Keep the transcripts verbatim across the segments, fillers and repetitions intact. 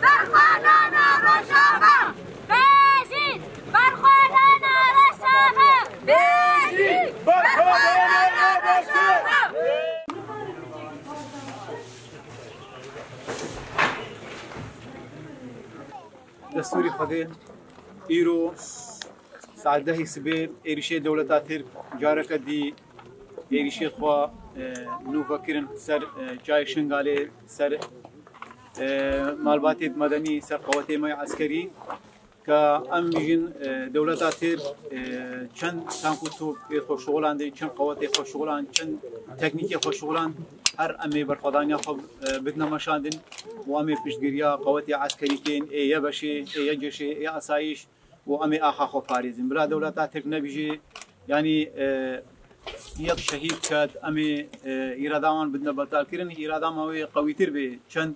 Berxwedana Rojava! Bêjî! Berxwedana Rojava! Bêjî! Berxwedana Rojava! Destûrî Xwedê, îro saet dehê sibê êrîşê dewleta Tirk careke dî êrîşê xwe, e, nû vekirin ser, e, çayê Şingalê, ser, e, malbatê medenî, ser qewetê me yê eskerî, ke em bijîn, e, dewleta Tirk, e, çend tank û topê xwe şixulandin, çend qewetê xwe şixuland, çend teknîkê xwe şixuland, her em ê berxwedaniya xwe, e, bidine meşandin û em ê piştgiriya qewetê eskerî kên, ê YBŞ'ê, ê YCŞ'ê, ê asayîş, û em ê axa xwe parêzin. Bila dewleta Tirk nebijê, yanî, e, yek şehîd ket, em ê, e, îrada wan bidine betalkirin, îrada me wê qewîtir bê. Çend,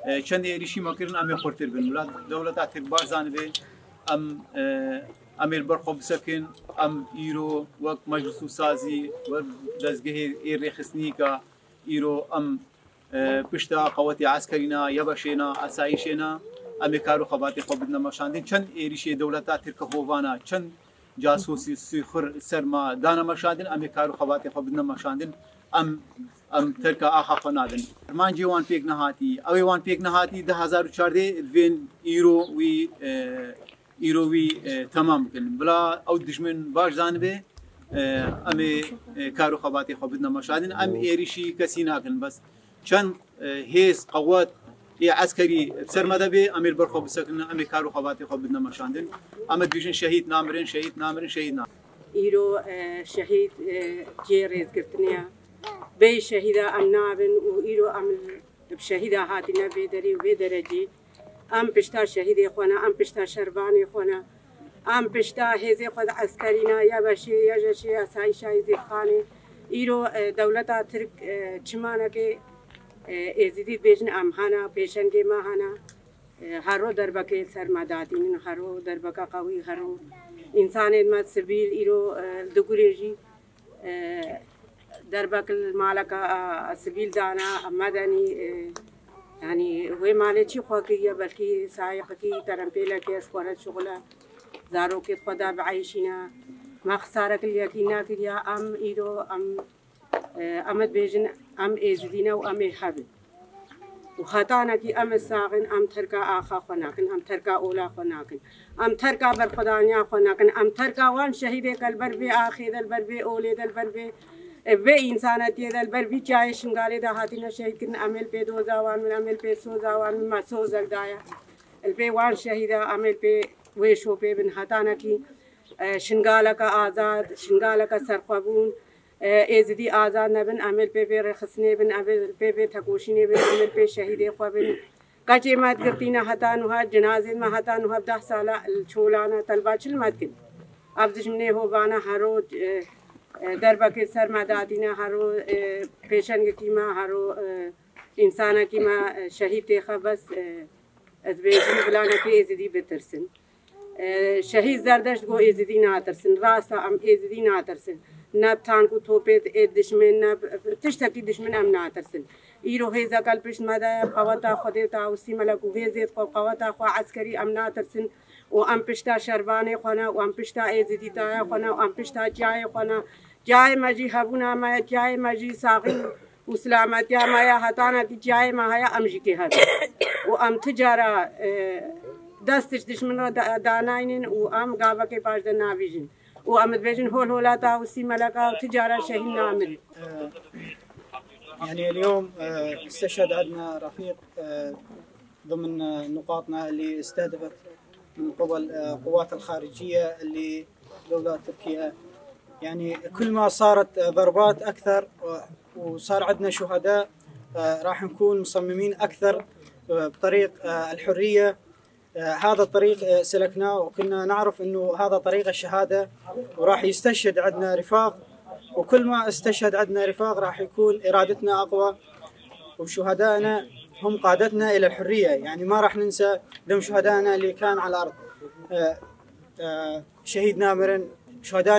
e, çend êrîşî me kirin, em ê xurtir bin. Bila dewleta Tirk baş zanibe, em, e, em ê li ber xwe bisekin, em îro wek meclis û sazî, wek dezgehê ê rêxistinî ke îro em e, pişta qewetê eskerî ne, YBŞ'ê ne, asayîşê ne, em ê kar û xebatê xwe bidine meşandin. Çend êrîşê dewleta Tirk e hovana, çend casûsî sîxur ser me dane meşandin, em ê kar û xebatê xwe bidine meşandin. Em, em terka axa xwe nadin. Armancê wan pêk nehatî, ew ê wan pêk nehatî du hezar û çardeh divên îro wî, e, îro wî, e, temam bikin. Bila ew dijmin baş zanibe, e, em ê, e, kar û xebatê xwe bidine meşandin. Em êrîşî kesî nakin. Bes çend, e, hêz, qewet ê eskerî bi ser me de bê, em ê li ber xwe bisekinin, em ê kar û xebatê xwe bidine meşandin. Em ê dibêjin şehîd namirin, şehîd namirin, şehîd namirin. Îro, e, şehîd, e, cihê rêzgirtinê ye. Bêyî şehîda em nabin û îro em bi şehîda hatîne vê derê û vê derecî. Em pişta şehîdê xwe ne, em pişta şervanê xwe ne. Em pişta hêzê xwe di eskerî ne, YBŞ'ê, YJŞ'ê, asayîşa Êzîdxanê. Îro, e, dewleta Tirk, e, çimanekê, e, Êzîdî dibêjin em hene, pêşengê me hene. E, hero derbekê li ser me datînin, hero derbeke qewî, hero însanên me sivîl îro, e, li Digurê jî, e, derbek li maleke, e, sivîl dane, medenî, e, yanî wê malê çi xwe kiriye, belkî sayiqekî terempêlekê ji xwe re dişuxile, zarokê xwe de bieyşîne. Me xisarek li yekî nekiriye, em îro, em, e, em dibêjin, em Êzidî ne û em ê hebin. Û hetanekî em ê sax in, em terka axa xwe nakin, em terka ola xwe nakin, em terka berxwedaniya xwe nakin, em terka wan şehîdê ke li ber vê axê de, li ber vê olê de, li ber vê, e, vê însanetiyê de, li ber vî çiyayê Şingalê de hatine şehîdkirin, em ê li pê doza wan bin, em ê li pê soza wan bin, me sozek daye. Li pê wan şehîda em ê li pê wê şopê bin hetanekî, e, Şingaleke azad, Şingaleke serxwebûn, e, Êzidî azad nebin, em ê li pê vê rêxistinê bin, em ê li pê vê tekoşînê bin, em ê li pê şehîdê xwe bin. Qeçê me digirtîne heta nuha, cinazên me heta nuha bi deh sala li çolane, telva çi li me dikin? Ev dijminê hovane hero, e, e, derbekê ser me datîne, hero, e, pêşengekî me, hero, e, însanekî me, e, şehîd têxe bes, e, ez dibêjim, bila ne pê Êzidî bitirsin. E, Şehîd Zerdeşt got, Êzidî natirsin. Rast e, em Êzidî natirsin. Ne bi tank û topê ê dişmin, ne bi tiştekî dişmin em natirsin. Îro hêzeke li pişt me de ye, qeweta Xwedê û Tawusî Melek û hêzê xwe, qeweta xwe eskerî em natirsin. Û em pişta şervanê xwe ne, û em pişta êzidîtaya xwe ne, û em pişta çiyayê xwe ne. Çiyayê me jî hebûna me ye, çiyayê me jî saxî û silametiya me ye, hetanekî çiyayê me heye, em jî kê hebin. Û em ti cara, e, dest ji dişmin re da-, danaynin û em gavekê paş de navîjin. û em dibêjin hol holata û sî meleka û ti caran şehîd namirin. يعني اليوم آه، استشهد عندنا رفيق آه، ضمن نقاطنا اللي استهدفت من قبل آه، قوات الخارجية اللي دولة تركيا. يعني كل ما صارت آه، ضربات أكثر آه، وصار عندنا شهداء آه، راح نكون مصممين أكثر آه، بطريق آه، الحرية. آه، هذا الطريق آه، سلكناه وكنا نعرف أنه هذا طريق الشهادة، وراح يستشهد عندنا رفاق، وكل ما استشهد عندنا رفاق راح يكون إرادتنا أقوى، وشهدائنا هم قادتنا إلى الحرية. يعني ما راح ننسى دم شهدائنا اللي كان على الأرض. آه، آه، شهيد نامرن، شهداء